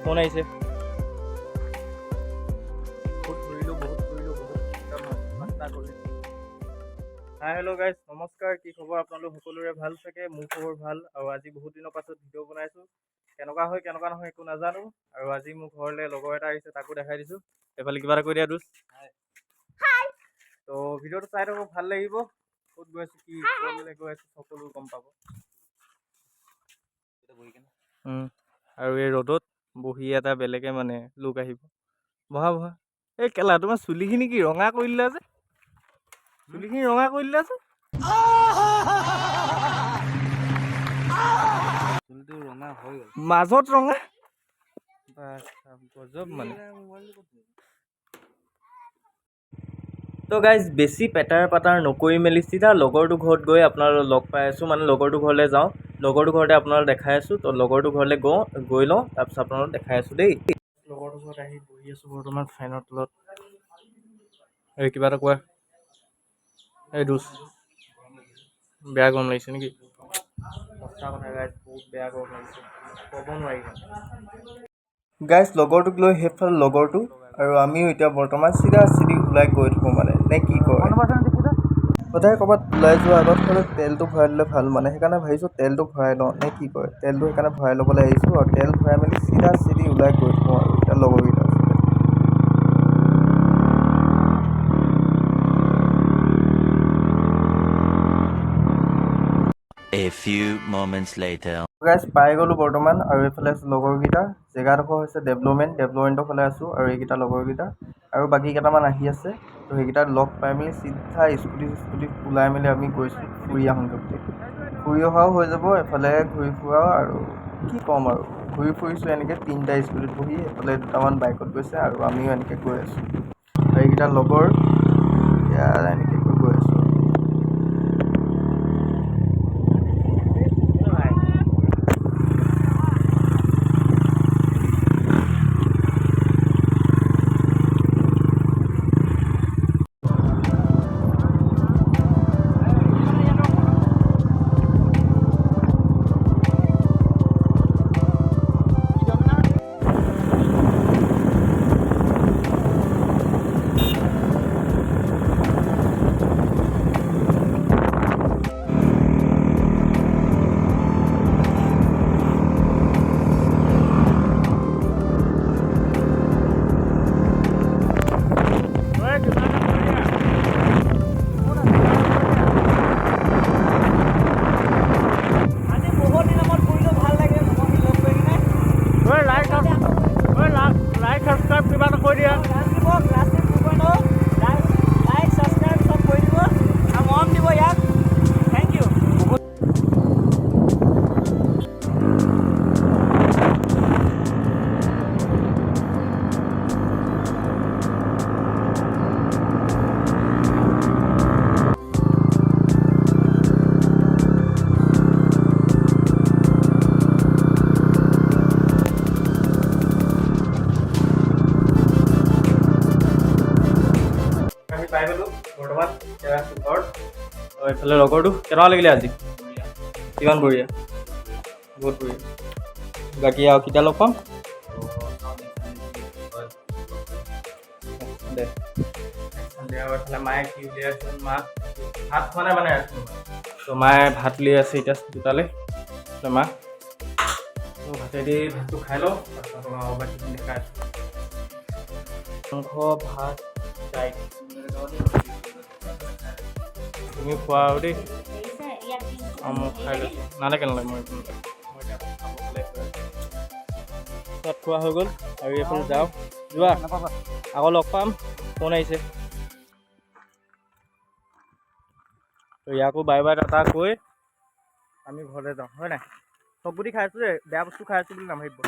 Phone আহিছে। বহুত ঘূৰিলোঁ, বহুত ঘূৰিলোঁ, বহুত ৰাস্তা কৰিলোঁ। হাই, হেল্ল' গাইজ, নমস্কাৰ। কি খবৰ আপোনালোক সকলোৰে? ভাল চাগে। মোৰ খবৰ ভাল। আৰু আজি বহুত দিনৰ পাছত ভিডিঅ' বনাইছোঁ। কেনেকুৱা হয়, কেনেকুৱা নহয় একো নাজানো। আৰু আজি মোৰ ঘৰলৈ লগৰ এটা আহিছে, তাকো দেখাই দিছোঁ। এইফালে কিবা এটা কৈ দিয়া দোষ। তো ভিডিঅ'টো চাই থাকক, ভাল লাগিব। ক'ত গৈ আছোঁ, কি ক'লৈ গৈ আছোঁ, সকলো গম পাব। আৰু এই ৰ'দত বহি এটা বেলেগে মানে লুক আহিব। বহা, বহা। এই কেলা, তোমাৰ চুলিখিনি কি ৰঙা কৰি দিলা যে? চুলিখিনি ৰঙা কৰি দিলা যে? চুলিটো ৰঙা হৈ গ'ল। মাজত ৰঙা, গজব মানে। তো গাইজ, বেছি পেটাৰ পাটাৰ নকৰি মেলি চিধা লগৰটো ঘৰত গৈ আপোনালোক লগ পাই আছোঁ। মানে লগৰটো ঘৰলৈ যাওঁ, লগৰটো ঘৰতে আপোনালোক দেখাই আছোঁ। তো লগৰটো ঘৰলৈ গওঁ, গৈ লওঁ, তাৰপিছত আপোনালোক দেখাই আছোঁ দেই। লগৰটো ঘৰত আহি বহি আছোঁ বৰ্তমান ফেনৰ তলত। এই কিবা এটা কোৱা। এই দোষ, বেয়া গৰম লাগিছে নেকি? সঁচা কথা গাইজ, বহুত বেয়া গৰম লাগিছে, ক'ব নোৱাৰি মানে। গাইজ, লগৰটোক লৈ সেইফালে লগৰটো আৰু আমিও এতিয়া বৰ্তমান চিধা চিধি ওলাই গৈ থাকোঁ মানে, নে কি কয়? সদায় ক'ৰবাত ওলাই যোৱাৰ আগত সদায় তেলটো ভৰাই ল'লে ভাল মানে। সেইকাৰণে ভাবিছোঁ তেলটো ভৰাই লওঁ, নে কি কয়? তেলটো সেইকাৰণে ভৰাই ল'বলৈ আহিছোঁ আৰু তেল ভৰাই মেলি চিধা চিধি ওলাই গৈ থাকোঁ আৰু এতিয়া লগৰকেইটাৰ ওচৰলৈ। A few moments later. Guys, পাই গ'লোঁ বৰ্তমান আৰু এইফালে আছে লগৰকেইটা। জেগাডোখৰ হৈছে ডেভলপমেণ্ট। ডেভলপমেণ্টৰ ফালে আছোঁ আৰু এইকেইটা লগৰকেইটা আৰু বাকী কেইটামান আহি আছে। তো সেইকেইটা লগ পাই মেলি চিধা স্কুটি চিস্কুটি ওলাই মেলি আমি গৈছোঁ ফুৰি আহোঁগৈ বুলি। ফুৰি অহাও হৈ যাব, এফালে ঘূৰি ফুৰাও। আৰু কি ক'ম আৰু, ঘূৰি ফুৰিছোঁ এনেকৈ তিনিটা স্কুটিত বহি। এইফালে দুটামান বাইকত গৈছে আৰু আমিও এনেকৈ গৈ আছোঁ। আৰু এইকেইটা লগৰ, এতিয়া এনেকৈ গৈ আছোঁ। আজি বহুত দিনৰ মূৰত ফুৰিলো, ভাল লাগে লগৰখিনি লগ কৰি কিনে। লাইক, ছাবস্ক্ৰাইব কিবা এটা কৈ দিয়া। ৰাজদীপক, ৰাজদীপ 2.0, লাইক, ছাবস্ক্ৰাইব চব কৰি দিব আৰু মৰম দিব ইয়াক। Thank U. আমি পাই গ'লোঁ বৰ্তমান, এতিয়া আছোঁ ঘৰত। আৰু এইফালে লগৰটো। কেনেকুৱা লাগিলে আজি? কিমান বঢ়িয়া, বহুত বঢ়িয়া। বাকী আৰু কেতিয়া লগ পাম দে। আৰু এইফালে মায়ে কি উলিয়াই আছে? মা ভাত খোৱা নাই মানে। তো মায়ে ভাত উলিয়াই আছে এতিয়া দুটালৈ। তো মা, তো ভাতেদি ভাতটো খাই লওঁ, তাৰপিছত আৰু বাকীখিনি দেখাই আছোঁ। মাংস ভাত দাইল। তুমি খোৱা আৰু দেই, আৰু মই খাই লৈছোঁ। নালাগে, নালাগে, মই একো নালাগে। মই এতিয়া খাব হ'লে তাত খোৱা হৈ গ'ল আৰু এইফালে যাওঁ। যোৱা, আকৌ লগ পাম। ফোন আহিছে। তো ইয়াকো বাই বাই টাটা কৈ আমি ঘৰলৈ যাওঁ, হয় নাই? চব গুটি খাই আছোঁ দেই, বেয়া বস্তু খাই আছোঁ বুলি নাভাবিব।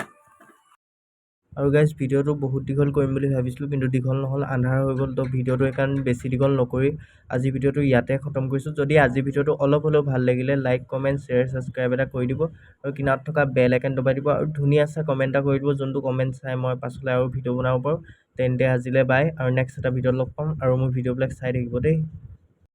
আৰু গাইজ, ভিডিঅ'টো বহুত দীঘল কৰিম বুলি ভাবিছিলোঁ, কিন্তু দীঘল নহ'ল, আন্ধাৰ হৈ গ'ল। তো ভিডিঅ'টো সেইকাৰণে বেছি দীঘল নকৰি আজি ভিডিঅ'টো ইয়াতে খতম কৰিছোঁ। যদি আজি ভিডিঅ'টো অলপ হ'লেও ভাল লাগিলে, লাইক, কমেণ্ট, শ্বেয়াৰ, ছাবস্ক্ৰাইব এটা কৰি দিব আৰু কিনাৰত থকা বেল আইকন দবাই দিব আৰু ধুনীয়া চাই কমেণ্ট এটা কৰি দিব, যোনটো কমেণ্ট চাই মই পাছলৈ আৰু ভিডিঅ' বনাব পাৰোঁ। তেন্তে আজিলৈ বাই আৰু নেক্সট এটা ভিডিঅ'ত লগ পাম আৰু মোৰ ভিডিঅ'বিলাক চাই থাকিব দেই।